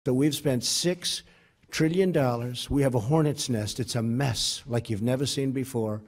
So we've spent $6 trillion. We have a hornet's nest. It's a mess like you've never seen before.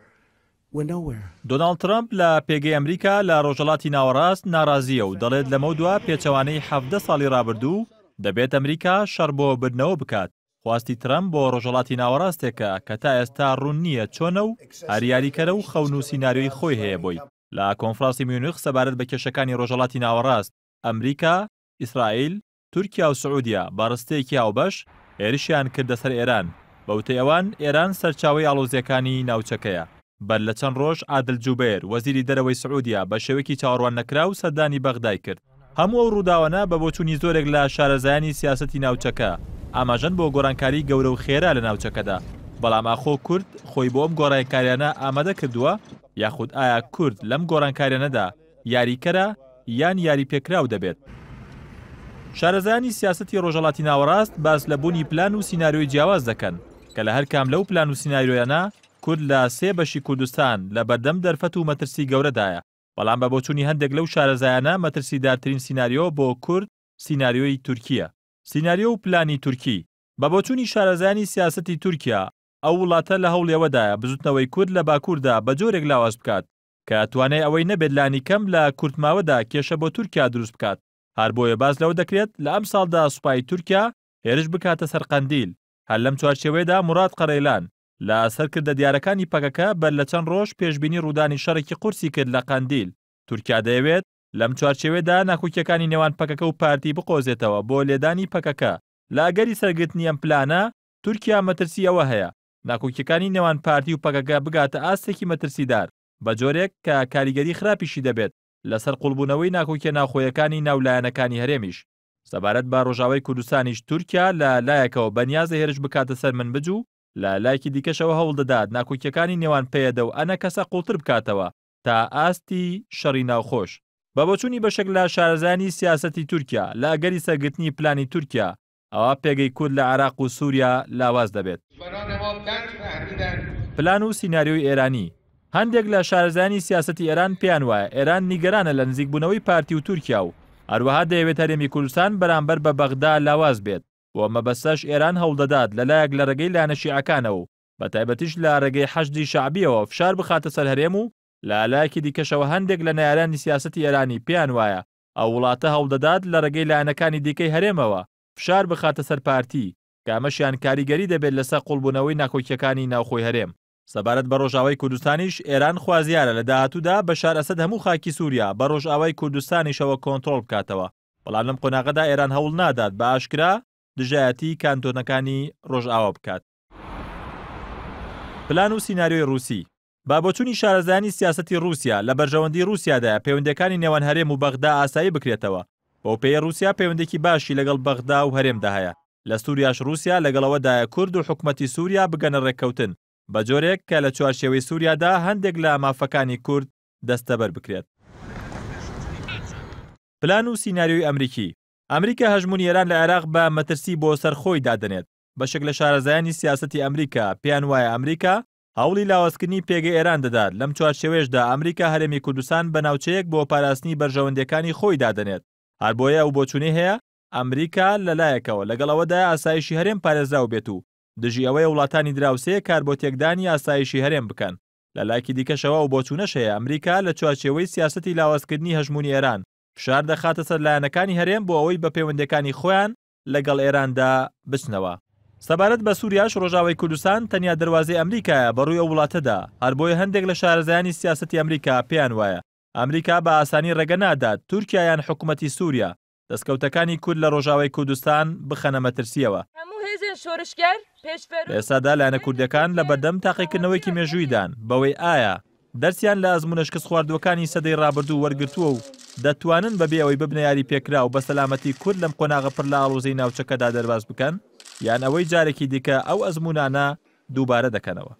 We're nowhere. دۆناڵد ترەمپ لە پێگەی ئەمریکا لە ڕۆژهەڵاتی ناوەڕاست ناڕازییە و دەڵێت لەمەودوا پێچەوانەی 17 ساڵی ڕابردوو دەبێت ئەمریکا شەڕ بۆ بردنەوە بکات. خواستی ترەمپ بۆ ڕۆژهەڵاتی ناوەڕاستێکە کە تا ئێستا ڕوون نییە چۆنە و هەر یاریکەرە و خەون و سیناریۆی خۆی هەیە بۆی. لە کۆنفرانسی میونخ سەبارەت بە کێشەکانی ڕۆژهەڵاتی ناوەڕاست، ئەمریکا، ئیسرائیل، تورکیا و سعودیە بە ڕستەیەکی هاوبەش هێرشیان کردە سەر ئێران، بە وتەی ئەوان ئێران سەرچاوەی ئاڵۆزییەکانی ناوچەکەیە. بەر لە چەند ڕۆژ عادل جوبەیر، وەزیری دەرەوەی سعودیە بە شێوەیەکی چاوەڕواننەکراو سەردانی بەغدای کرد. هەموو ئەو ڕووداوانە بە بۆچوونی زۆرێک لە شارەزایانی سیاسەتی ناوچەکە، ئاماژەن بۆ گۆڕانکاریی گەورە و خێرا لە ناوچەکەدا. بەڵام ئاخۆ کورد خۆی بۆ ئەم گۆڕانکاریانە ئامادە کردووە؟ یاخود ئایا کورد لەم گۆڕانکاریانەدا یاریکەرە یان یاریپێکراو دەبێت؟ شارەزایانی سیاسەتی ڕۆژهەڵاتی ناوەڕاست باس لە بوونی پلان و سیناریۆی جیاواز دەکەن کە لە هەرکام لەو پلان و سیناریۆیانە کورد لە سێ بەشی کوردستان لە بەردەم دەرفەت و مەترسی گەورەدایە، بەڵام بە بۆچوونی هەندێک لەو شارەزایانە مەترسیدارترین سیناریۆ بۆ کورد سیناریۆی تورکییە. سیناریۆ و پلانی تورکی. بە بۆچوونی شارەزایانی سیاسەتی تورکیا، ئەو وڵاتە لە هەوڵی ئەوەدایە بزوتنەوەی کورد لە باکووردا بە جۆرێک لاواز بکات کە توانای ئەوەی نەبێت لانیکەم لە کورتماوەدا کێشە بۆ تورکیا دروست بکات، هەر بۆیە باس لەوە دەکرێت لە ئەمساڵدا سوپای تورکیا هێرش بکاتە سەر قەندیل، هەر لەم چوارچێوەیەدا موراد قەرەیلان، لە سەرکردە دیارەکانی پەکەکە بەر لە چەند ڕۆژ پێشبینی ڕوودانی شەڕێکی قورسی کرد لە قەندیل، تورکیا دەیەوێت لەم چوارچێوەیەدا ناکۆکییەکانی نێوان پەکەکە و پارتی بقۆزێتەوە بۆ لێدانی پەکەکە، لە ئەگەری سەرگرتنی ئەم پلانە تورکیا مەترسی ئەوە هەیە ناکۆکییەکانی نێوان پارتی و پەکەکە بگاتە ئاستێکی مەترسیدار بە جۆرێک کە کاریگەری خراپیشی دەبێت لەسەر قوڵبوونەوەی ناکۆکیە ناوخۆیەکانی ناو لایەنەکانی هەرێمیش. سەبارەت بە ڕۆژاوای کوردستانیش تورکیا لە لایەکەوە بەنیازە هێرش بکاتە سەر منبج و لە لایەکی دیکەشەوە هەوڵدەدات ناکۆکیەکانی نێوان پەیەدە و ئەنەکەسە قوڵتر بکاتەوە تا ئاستی شەڕی ناوخۆش. بە بۆچوونی بەشێک لە شارەزایانی سیاسەتی تورکیا، لە ئەگەری سەرگرتنی پلانی تورکیا، ئەوا پێگەی کورد لە عێراق و سووریا لاواز دەبێت. پلان و سیناریۆی ئێرانی، هەندێک لە شارەزایانی سیاسەتی ئێران پێیان وایە ئێران نیگەرانە لە نزیکبوونەوەی پارتی و تورکیا و هەروەها دەیەوێت هەرێمی کوردستان بەرامبەر بە بەغدا لاواز بێت، بۆ ئەم مەبەستەش ئێران هەوڵدەدات لەلایەک لە ڕێگەی لایەنە شیعەکانەوە و بەتایبەتیش لە ڕێگەی حەشدی شەعبییەوە فشار بخاتە سەر هەرێم و لە لایەکی دیکەشەوە هەندێک لە نەیارانی سیاسەتی ئێرانی پێیان وایە ئەو وڵاتە هەوڵدەدات لە ڕێگەی لایەنەکانی دیکەی هەرێمەوە فشار بخاتە سەر پارتی کە ئەمەشیان کاریگەری دەبێت لەسەر قوڵبوونەوەی ناکۆکییەکانی ناوخۆی هەرێم. سەبارەت بە ڕۆژئاوای کوردستانیش ئێران خوازیارە لە داهاتوودا بەشار ئەسەد هەموو خاکی سووریا بە ڕۆژئاوای کوردستانیشەوە کۆنتڕۆڵ بکاتەوە، بەڵام لەم قۆناغەدا ئێران هەوڵ نادات بە ئاشکرا دژایەتی کانتۆنەکانی ڕۆژئاوا بکات. پلان و سیناریۆی ڕووسی. بە بۆچوونی شارەزایانی سیاسەتی ڕووسیا، لە بەرژەوەندی ڕووسیادایە پەیوەندییەکانی نێوان هەرێم و بەغدا ئاسایی بکرێتەوە، بەوپێیە ڕووسیا پەیوەندییەکی باشی لەگەڵ بەغدا و هەرێمدا هەیە، لە سووریاش ڕووسیا لەگەڵ ئەوەدایە کورد و حکومەتی سووریا بگەنە ڕێککەوتن، بە جۆرێک کە لە چوارچێوەی سووریادا هەندێک لە مافەکانی کورد دەستەبەر بکرێت. پلان و سیناریۆی ئەمریکی، ئەمریکا هەژموونی ئێران لە عێراق بە مەترسی بۆ سەر خۆی دادەنێت، بەشێک لە شارەزایانی سیاسەتی ئەمریکا پێیان وایە ئەمریکا هەوڵی لاوازکردنی پێگەی ئێران دەدات، لەم چوارچێوەیەشدا ئەمریکا هەرێمی کوردستان بە ناوچەیەک بۆ پاراستنی بەرژەوەندییەکانی خۆی دادەنێت، هەر بۆیە ئەو بۆچوونەی هەیە ئەمریکا لە لایەکەوە لەگەڵ ئەوەدایە ئاسایشی هەرێم پارێزراو بێت و دژی ئەوەیە وڵاتانی دراوسێ کار بۆ تێکدانی ئاسایشی هەرێم بکەن، لە لایەکی دیکەشەوە ئەو بۆچوونەش هەیە ئەمریکا لە چوارچێوەی سیاسەتی لاوازکردنی هەژموونی ئێران فشار دەخاتە سەر لایەنەکانی هەرێم بۆ ئەوەی بە پەیوەندییەکانی خۆیان لەگەڵ ئێراندا بچنەوە. سەبارەت بە سوریاش ڕۆژاوای کوردستان تەنیا دەروازەی ئەمریکایە بە ڕووی ئەو وڵاتەدا، هەر بۆیە هەندێک لە شارەزایانی سیاسەتی ئەمریکا پێیان وایە ئەمریکا بە ئاسانی ڕێگە نادات تورکیا یان حکومەتی سوریا دەستکەوتەکانی کورد لە ڕۆژاوای کوردستان بخەنە مەترسییەوە. لە ئێستادا لایەنە کوردییەکان لە بەردەم تاقیکردنەوەیەکی مێژووییدان بەوەی ئایا دەرسیان لە ئەزموونە شکستخواردووەکانی سەدەی ڕابردوو وەرگرتووە و دەتوانن بەبێ ئەوەی ببنە یاریپێکراو بە سەلامەتی کورد لەم قۆناغە پڕ لە ئاڵۆزیی ناوچەکەدا دەرباز بکەن یان ئەوەی جارێکی دیکە ئەو ئەزموونانە دووبارە دەکەنەوە.